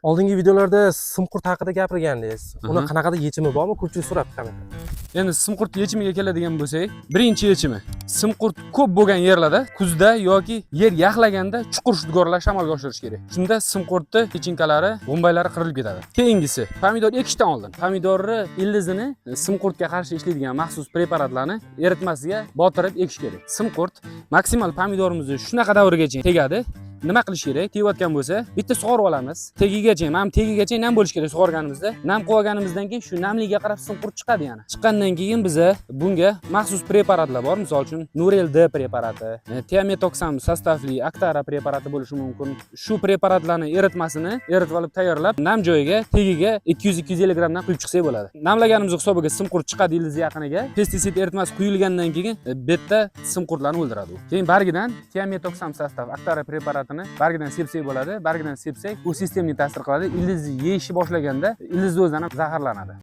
Oldingi videolarda simqurt haqida gapirgandingiz. Uni qanaqadir yechimi bormi? Ko'pchilik so'rabdi kommentda. Endi simqurt yechimiga keladigan bo'lsak, birinchi yechimi: simqurt ko'p bo'lgan yerlarda kuzda yoki yer yaxlaganda chuqur shudgorlashni amalga oshirish kerak. Shunda simqurtni lichinkalari, g'umbaylari qirilib ketadi. Keyingisi, pomidor ekishdan oldin pomidorni ildizini simqurtga qarshi ishlaydigan maxsus preparatlarni eritmasiga botirib ekish kerak. Simqurt maksimal pomidorimizni shunaqa davrgacha tegadi. Nima qilish kerak? Tegayotgan bo'lsa, bitta sug'orib olamiz. Tagigacha, mana bu tagigacha nam bo'lishi kerak sug'organimizda. Nam qilib olganimizdan keyin shu namlikka qarab simqurt chiqadi yana. Chiqqandan keyin biza bunga maxsus preparatlar bor. Misol uchun, Nurel D preparati, tiametoksam sostavli Aktara preparati bo'lishi mumkin. Shu preparatlarni eritmasini eritib olib tayyorlab, nam joyiga, tagiga 200-250 grammdan quyib chiqsak bo'ladi. Namlaganimiz hisobiga simqurt chiqadi ildizi yaqiniga. Pestisid eritmasi quyilgandan keyin betda simqurtlarni o'ldiradi u. Keyin bargidan tiametoksam sostav Aktara preparatini bargidan sepsak bo'ladi. Bargidan sepsak, u системный ta'sir qiladi. Ildizni yeyishni boshlaganda ildizni o'zidan ham zaharlanadi.